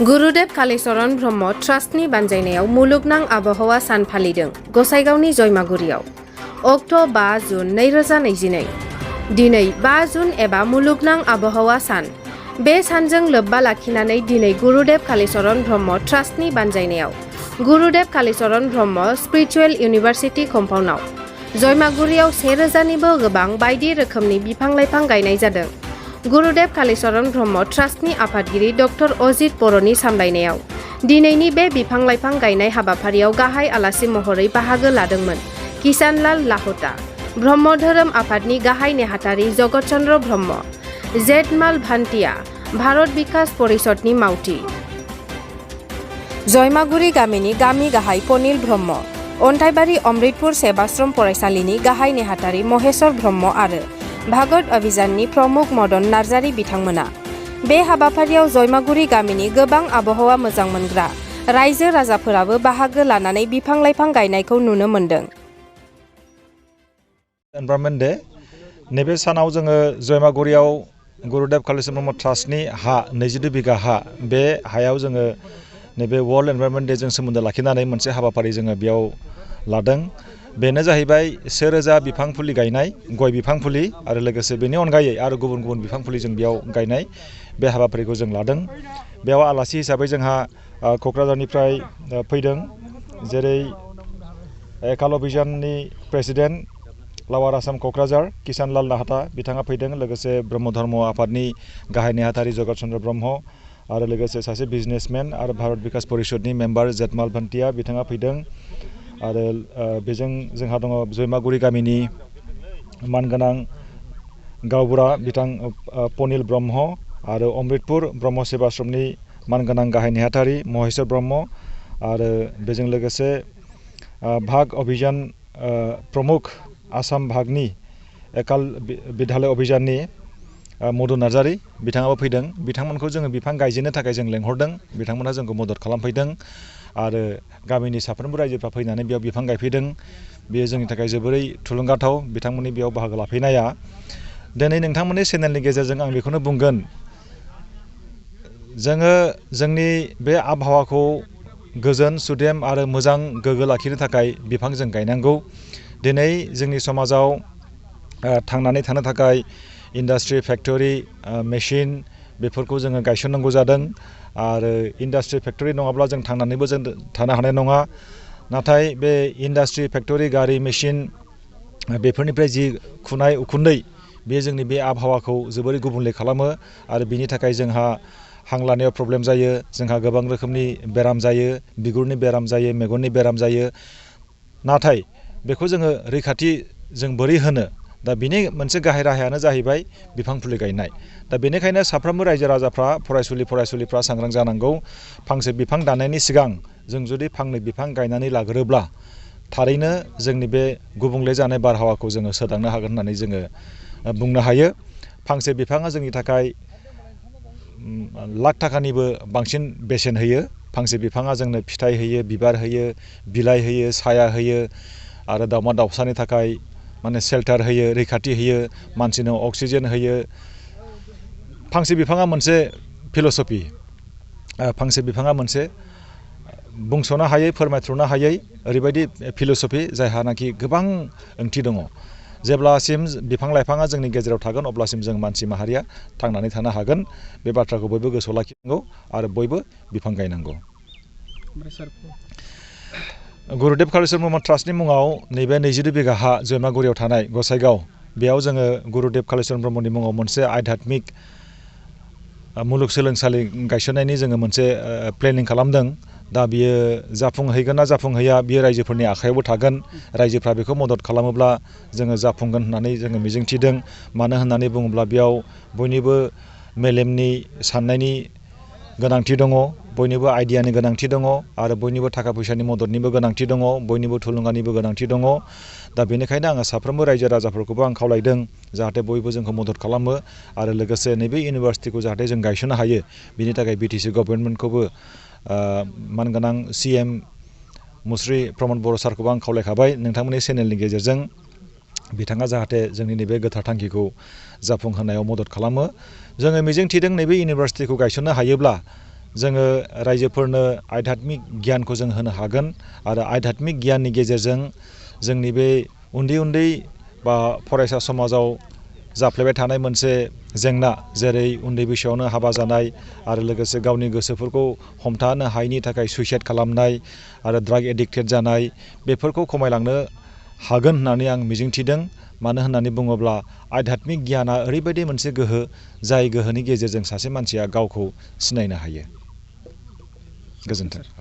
गुरुदेव कालीचरण ब्रह्म ट्रास्टनि बानजायनायाव मुलुगनां आबहावा सान फालिदों गसाइगावनि जयमागुरियाव। अक्ट' 5 जुन 2022 दिनै 5 जुन एबा मुलुगनां आबहावा सान। बे सानजों लोब्बा लाखिनानै दिनै गुरुदेव कालीचरण ब्रह्म ट्रास्टनि बानजायनायाव गुरुदेव कालीचरण ब्रह्म स्पिरिचुवेल इउनिभारसिटि कम्पाउन्डआव जयमागुरियाव 1000निबो गोबां बायदि रोखोमनि बिफां-लाइफां गायनाय जादों। गुरुदेव कालीचरण ब्रह्म ट्रास्टनि आफादगिरि डक्टर अजित बर'नि सामलायनायाव दिनैनि बे बिफां-लाइफां गायनाय हाबाफारियाव गाहाय आलासि महरै बाहागो लादोंमोन किसानलाल लाहोटा, ब्रह्म धोरोम आफादनि गाहाय नेहाथारि जगत चन्द्र ब्रह्म, जेठमाल भान्टिया, भारत बिकास परिषदनि मावथि, जयमागुरि गामिनि गामि गाहाय पनिल ब्रह्म, अन्थाइबारि अमृतपुर सेबाश्रम फरायसालिनि गाहाय नेहाथारि महेश्वर ब्रह्म आरो भागवत अभियाननि प्रमुख मदन नार्जारी बिथांमोना। बे हाबाफारियाव जयमागुरि गामिनि गोबां आबहावा मोजां मोनग्रा रायजो राजाफोराबो बाहागो लानानै बिफां-लाइफां गायनायखौ नुनो मोन्दों। एनभायरनमेन्ट डे नैबे सानाव जोङो जयमागुरियाव गुरुदेव कालीचरण ब्रह्म ट्रास्टनि हा 22 बिघा हा, बे हायाव जोङो नैबे वर्ल्ड एनभायरनमेन्ट डे जों सोमोन्दो लाखिनानै मोनसे हाबाफारि जोङो बेयाव लादों। बेनो जाहैबाय 1000 बिफां फुलि गायनाय, गय बिफां फुलि आरो लोगोसे बेनि अनगायै आरो गुबुन गुबुन बिफां फुलि जों बेयाव गायनाय बे हाबाफारिखौ जों लादों। बेयाव आलासि हिसाबै जोंहा क'क्राझारनिफ्राय फैदों, जेरै एकाल अभियाननि प्रेसिडेन्ट लावार आसाम क'क्राझार किसानलाल लाहाटा बिथाङा फैदों, लोगोसे ब्रह्म धर्म आफादनि गाहाय नेहाथारि जगत चन्द्र ब्रह्म आरो लोगोसे सासे बिजनेसमेन आरो भारत बिकास परिषदनि मेम्बार जेठमाल भान्टिया बिथाङा फैदों। आरो बेजों जोंहा दङ जयमागुरि गामिनि मानगोनां गावबुरा बिथां पनिल ब्रह्म आरो अमृतपुर ब्रह्म सेबाश्रमनि मानगोनां गाहाय नेहाथारि महेश्वर ब्रह्म आरो बेजों लोगोसे भाग अभियान प्रमुख आसाम भागनि एकाल बिद्यालय अभियाननि मदन नार्जारी बिथाङाबो फैदों। बिथांमोनखौ जोङो बिफां गायजेननो थाखाय जों लेंहरदों, बिथांमोनहा जोंखौ मदद खालामफैदों आरो गामिनि साफ्रोमबो रायजोफ्रा फैनानै बेयाव बिफां गायफैदों। बेयो जोंनि थाखाय जोबोरै थुलुंगाथाव बिथांमोननि बेयाव बाहागो लाफैनाया। दिनै नोंथांमोननि चेनेलनि गेजेरजों आं बेखौनो बुंगोन, जोङो जोंनि बे आबहावाखौ गोजोन सुदेम आरो मोजां गोग्गो लाखिनो थाखाय बिफां जों गायनांगौ। दिनै जोंनि समाजाव थांनानै थानो थाखाय इन्डास्ट्रि, फेक्टरि, मेसिन बेफोरखौ जोङो गायसननांगौ जादों आरो इन्डास्ट्रि फेक्टरि नङाब्ला जों थांनानैबो जों थानो हानाय नङा। नाथाय बे इन्डास्ट्रि, फेक्टरि, गारि, मेसिन बेफोरनिफ्राय जि खुनाय उखुन्दै बे जोंनि बे आबहावाखौ जोबोरै गुबुंले खालामो आरो बिनि थाखाय जोंहा हां लानायाव प्रब्लेम जायो, जोंहा गोबां रोखोमनि बेराम जायो, बिगुरनि बेराम जायो, मेगननि बेराम जायो। नाथाय बेखौ जोङो रैखाथि जों बोरै होनो? दा बिनि मोनसे गाहाय राहायानो जाहैबाय बिफां फुलि गायनाय। दा बेनिखायनो साफ्रोमबो रायजो राजाफ्रा फरायसुलिफ्रा सांग्रां जानांगौ। फांसे बिफां दाननायनि सिगां जों जुदि फांनै बिफां गायनानै लाग्रोब्ला थारैनो जोंनि बे गुबुंले जानाय बारहावाखौ जोङो सोदांनो हागोन होननानै जोङो बुंनो हायो। फांसे बिफाङा जोंनि थाखाय लाख थाखानिबो बांसिन बेसेन होयो। फांसे बिफाङा जोंनो फिथाइ होयो, बिबार होयो, बिलाइ होयो, साया होयो आरो दाउमा दाउसानि थाखाय माने सेल्टार होयो, रैखाथि होयो, मानसिनो अक्सिजेन होयो। फांसे बिफाङा मोनसे फिल'सफि, फांसे बिफाङा मोनसे बुंस'नो हायै, फोरमायथ्र'नो हायै ओरैबायदि फिल'सफि जायहानाखि गोबां ओंथि दङ। जेब्लासिम बिफां लाइफाङा जोंनि गेजेराव थागोन अब्लासिम जों मानसि माहारिया थांनानै थानो हागोन। बे बाथ्राखौ बयबो गोसोआव लाखिनांगौ आरो बयबो बिफां गायनांगौ। गुरुदेव कालीचरण ब्रह्म ट्रास्टनि मुङाव नैबे 22 बिघा हा जयमागुरियाव थानाय गसाइगाव, बेयाव जोङो गुरुदेव कालीचरण ब्रह्मनि मुङाव मोनसे आध्यात्मिक मुलुगसोलोंसालि गायसननायनि जोङो मोनसे प्लेनिं खालामदों। दा बियो जाफुंहैगोन ना जाफुंहैया बियो रायजोफोरनि आखायावबो थागोन। रायजोफ्रा बेखौ मदद खालामोब्ला जोङो जाफुंगोन होननानै जोङो मिजिंथिदों। मानो होननानै बुङोब्ला बेयाव बयनिबो मेलेमनि साननायनि गोनांथि दङ, बयनिबो आइडियानि गोनांथि दङ आरो बयनिबो थाखा फैसानि मददनिबो गोनांथि दङ, बयनिबो थुलुंगानिबो गोनांथि दङ। दा बेनिखायनो आङो साफ्रोमबो रायजो राजाफोरखौबो आं खावलायदों जाहाथे बयबो जोंखौ मदद खालामो आरो लोगोसे नैबे इउनिभारसिटिखौ जाहाथे जों गायसननो हायो बिनि थाखाय BTC गभर्नमेन्टखौबो मानगोनां CM मुस्रि प्रमद बर' सारखौबो आं खावलायखाबाय नोंथांमोननि चेनेलनि गेजेरजों बिथाङा जाहाथे जोंनि नैबे गोथार थांखिखौ जाफुंहोनायाव मदद खालामो। जोङो मिजिंथिदों नैबे इउनिभारसिटिखौ गायसननो हायोब्ला जोङो रायजोफोरनो आध्यात्मिक गियानखौ जों होनो हागोन आरो आध्यात्मिक गियाननि गेजेरजों जोंनि बे उन्दै उन्दै बा फरायसा समाजाव जाफ्लेबाय थानाय मोनसे जेंना जेरै उन्दै बैसोआवनो हाबा जानाय आरो लोगोसे गावनि गोसोफोरखौ हमथानो हायैनि थाखाय सुइसाइड खालामनाय आरो ड्राग एडिक्टेड जानाय बेफोरखौ खमायलांनो हागोन होननानै आं मिजिंथिदों। मानो होननानै बुङोब्ला आध्यात्मिक गियाना ओरैबायदि मोनसे गोहो जाय गोहोनि गेजेरजों सासे मानसिया गावखौ सिनायनो हायो। गोजोन्थों।